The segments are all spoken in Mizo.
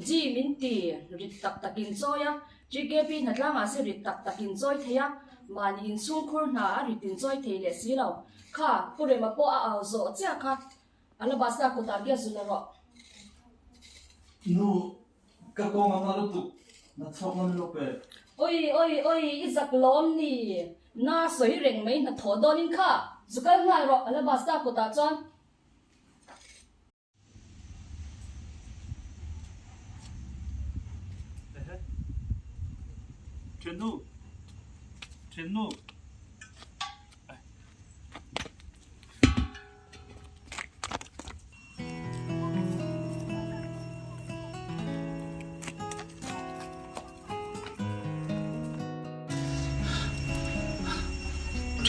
Gym in ti rit tak takin chawi a, GKP hnatlangah se rit tak takin chawi thei a, mahni inchhungkhur hna a rit in chawi thei leh si lo. Kha, Pu Rema pawh a au zawh chiah kha, Alabasta kutah gas zu la rawh. Nu, ka kawng a na lutuk, na chhuak ngam lo pe. Oi, oi, oi, i zak lawm ni? Na sawi reng mai hnathawh dawnin kha, zu kal nghal rawh Alabasta kutah chuan. Ehe. Thiannu. Thiannu.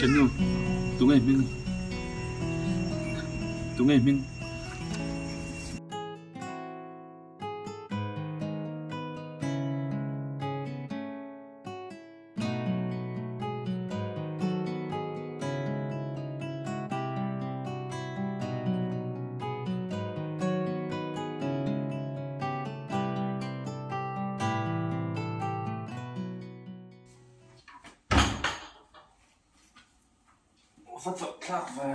Thiannu, tunge hming? Tunge hming? Va chauh thlak ve.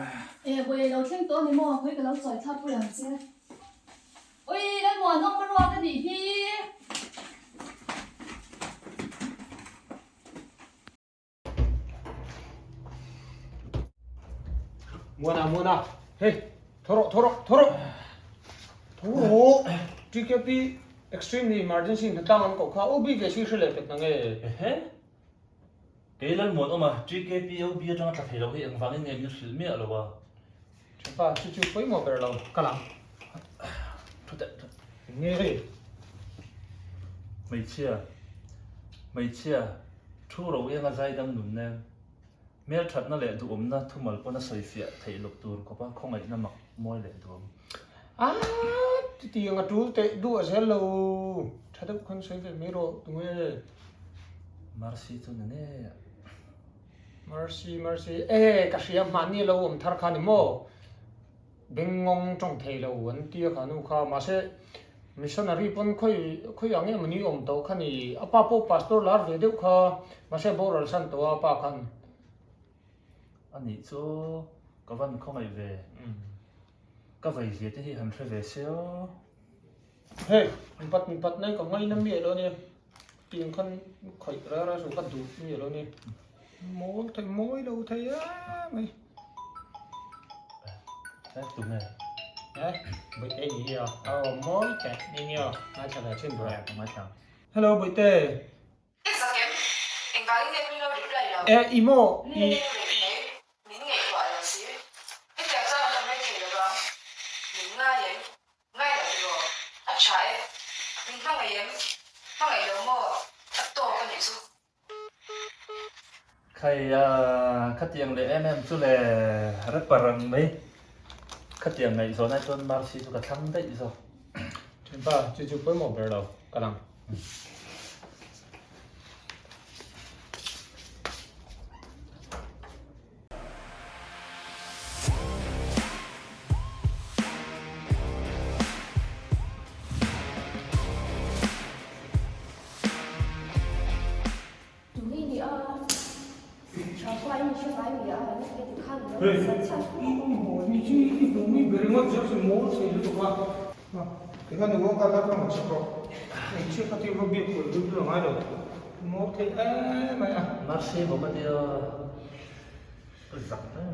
E vawi lo thleng tawh a ni maw? Khawi ka lo chawi thlak pui ang che. Ui, Lalmuanawm a ruat a nih hi. Muana, Muana, hei, tho rawh, tho rawh, tho rawh. Tho rawh. TKP extremely emergency hnatlang an koh kha OB ve si hre leh pek na nge? Ehe. Kei Lalmuanawma TKP OB atanga tla thei lo hi engvangin nge min hrilh miah lo a? Thianpa, chu chu pawimawh ber lo, ka lang. Thu teh, thu. Eng nge hei? Hmeichhia, hmeichhia, thu ro enga zaidam nun nen, hmelthatna leh duhawmna thumal pawn a sawifiah theih loh tur khawpa khawngaihna mak mawi leh duam. A, chutiang a tul teh duh a zel lo. Tha deuh khan sawi ve mai rawh, tunge? Mercy chu ni ngei a. Mercy, Mercy, e ka hria hmanni lo awm thar kha ni maw? Bengngawng tawng thei lo an ti a kha nu kha, mahse missionary pawn khawi khawi ang em ni awm tawh kha ni, a pa pawh pastor lar ve deuh kha, mahse boral san tawh a a pa khan. A nih chu ka van khawngaih ve, ka vaizia te hi han hre ve se aw. Hei, mipat mipat nai ka ngaina miah lo ania, tiang khan khawih rara chu ka duh miah lo ania, mawl thei mawi lo thei em mai. He tunge? He, Bawihte ni hi a, aw mawi teh ni nia, ngaithla ve thin rawh. Ngaithla. Hello Bawihte. I zak em? Engvangin nge min lo reply lo? E, i maw? I. Min ngaihtuah lo si. Hetiang chuan an awm rei thei lo vang. Min ngai em? Ngai lo tiraw? A tha e. Min hmangaih em? Hmangaih lo maw? A tawk a nih chu. Khai a, khatiang leh em em chu le rapper ang mai. Khatiang ngaihzawn ai chuan Mercy chu ka thlang daih zawk. Thianpa, chu chu pawimawh ber lo, ka lang. Mercy bawk a nia ka zak em.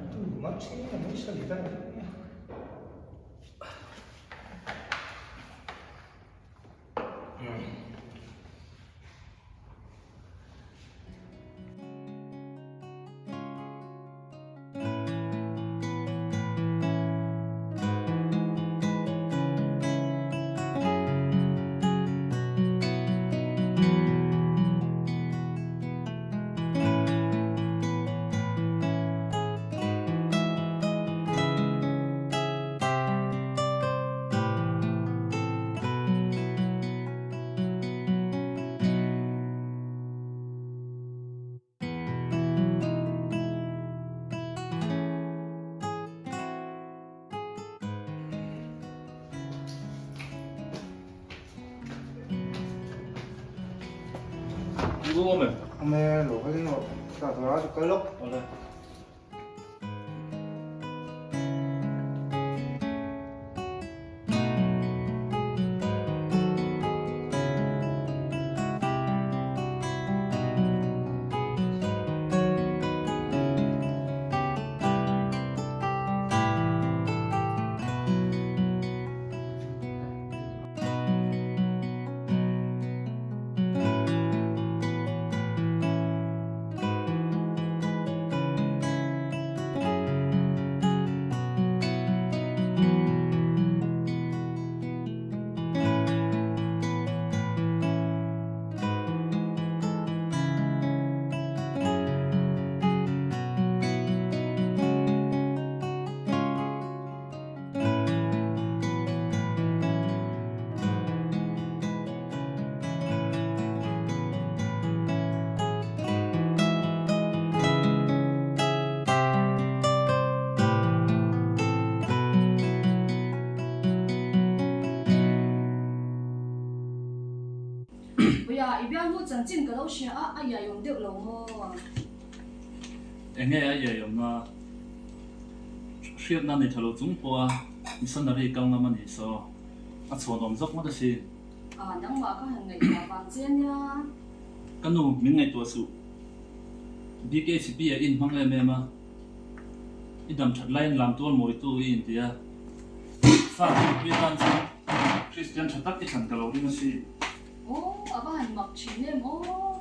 I u awm em? Awm e, lo kal in rawh. Tah tur a chu kal lawk. Awle. Puia, i bialnu chanchin ka lo hria a, a iaiawm deuh lo maw? Enge a iaiawmna? Hriatna nei tha lo chung pawha missionary kal ngam a ni saw a chhuan awm zawk ngawt a si. A, nangmah ka han ngaihtuah vang che nia. Ka nu, min ngaihtuah suh. BKCP a in hmang em em a, i dam that laiin lam tual mawitu i inti a. Fa thilpui atan chuan Kristian tha tak i thlan ka lo ring a si. Aw, a va han mak thin em aw.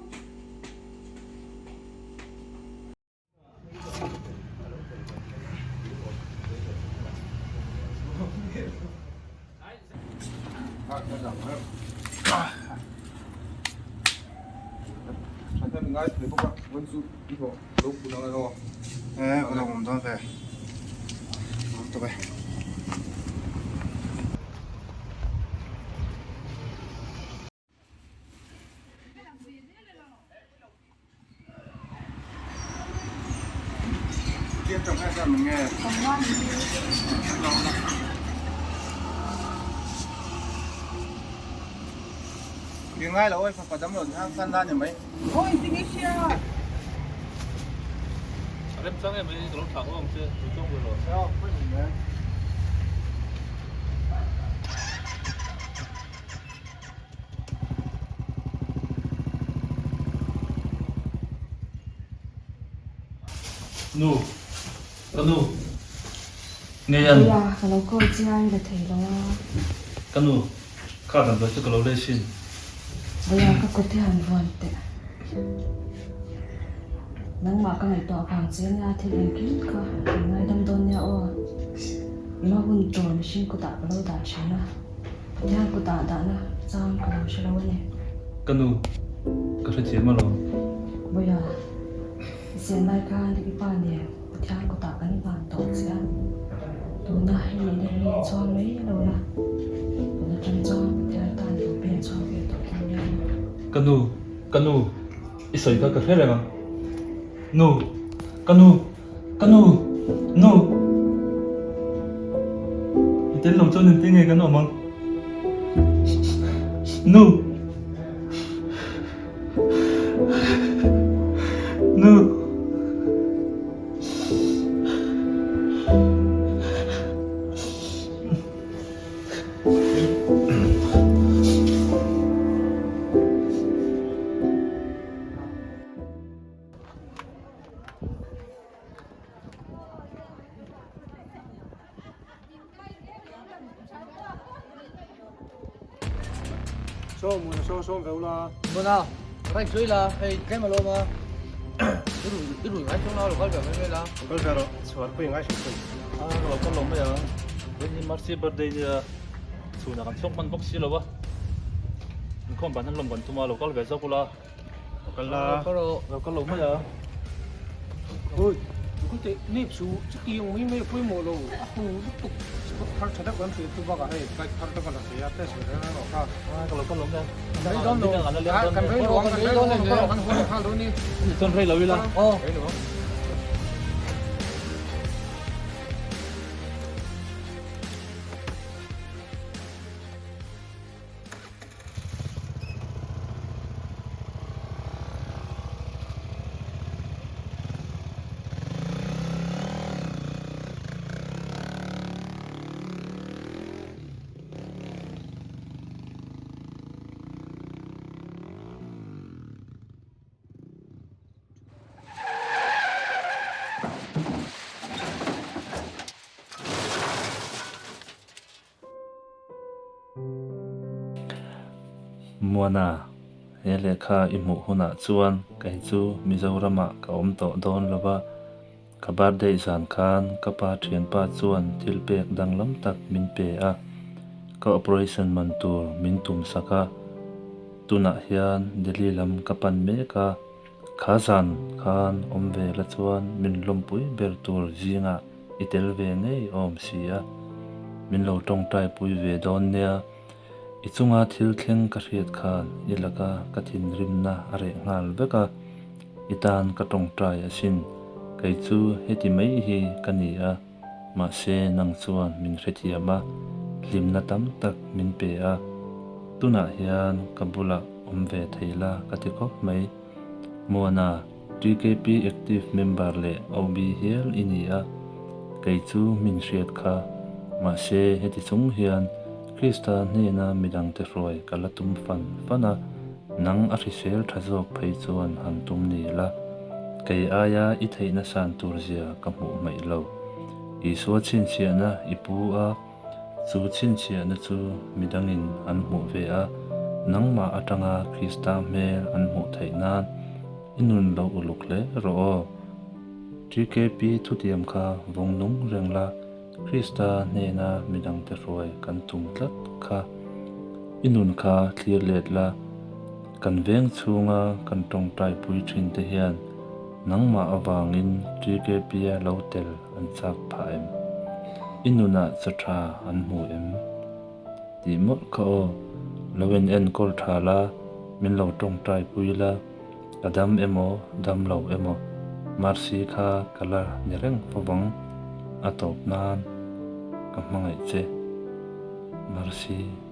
Remchang em mai ka lo thlah ngawng che tu tawng ve lo. Nu, ka nu, ngei an. Puia, ka lo call che a, i la thei lo a. Ka nu, kha damdawi chu ka lo lei sin. Puia, ka kut hi han vuan teh. Nangmah ka ngaihtuah vang che nia thil engkim kha i ngaidam dawn nia aw. I hma hun tur mihring kutah ka lo dah thin a. Pathian kutah dahna chang ka lo hre lo a ni. Ka nu, ka hrethiam alawm. Bawiha, i sian lai khan i pa nen Pathian kutah kan van tawh che a, tuna hei nihna hi chhuang mai lo la, tun atang chuan Pathian tan lo pen chhuak ve tawh dawn nia. Ka nu, ka nu, i sawi kha ka hre reng ang. Nu, ka nu, Ka nu! Nu! I tel lo chuan engtin nge kan awm ang? Nu! Nu! Saw muna saw sawm ve ula. Muna, raih sawi la, hei tlem a lawm a. I rui i rui ngai chuang la, lo kal ve mai mai la. Lo kal ve rawh, chhuar pawh i ngai hrim hrim. A, ka lo kal lo mai ang. Vawiin hi Mercy birthday nia chhunah kan chhuak hman bawk si lo a. Inkhawm ban han lawm kan tum a, lo kal ve zawk ula. Lo kal la. Lo kal lo mai a. Oi, ku te nep su chuti ang mai mai pawimawh lo a hu lutuk spot thar tha deuh kan hriat chu bakah hei bike thar te ka la thei a test ve reng reng kha. A ka lo kal lo mai a. Kan rei dawn lo. Kan rei lo ang kan rei lo ang kan huan nghal dawn ni. Chuan rei lo ila. Aw. Rei lo ang. Muana, he lehkha i hmuh hunah chuan kei chu Mizoramah ka awm tawh dawn lo va, ka birthday zan khan ka pa thianpa chuan thil pek danglam tak min pe a, ka operation man tur min tum sak a, tunah hian Delhi lam ka pan mek a, kha zan khan awm ve la chuan min lawmpui ber tur zingah i tel ve ngei awm si a, min lo tawngtai pui ve dawn nia. I chunga thil thleng ka hriat khan i laka ka thinrimna a reh nghal vek a, i tan ka tawngtai asin, kei chu heti mai hi ka ni a, mahse nang chuan min hrethiam a, hlimna tam tak min pe a, tunah hian ka bulah awm ve thei la ka ti khawp mai. Muana, TKP active member leh OB hial i ni a, kei chu min hriat kha. Mahse, heti chung hian Krista hnena midangte hruai ka la tum fan fan a, nang a hrisel tha zawk phei chuan han tum ni la. Kei aia i theihna san tur zia ka hmuh hmaih lo. Isua chhinchhiahna i pu a. Chu chhinchhiahna chu midangin an hmuh ve a, nangmah atanga Krista hmel an hmuh theih nan i nun lo uluk hle rawh aw. TKP thutiam kha vawng nung reng la, Krista hnena midangte hruai kan tum tlat kha. I nun kha thlir let la, kan veng chhunga kan tawngtai pui thin te hian nangmah avangin TKP-a lo tel an chak phah em? I nunah chaw tha an hmu em? Tih mawlh kha aw, lo in enkawl tha la, min lo tawngtai pui la, ka dam emaw dam lo emaw Mercy kha ka la ni reng fo vang, a tawp nan ka hmangaih che Mercy.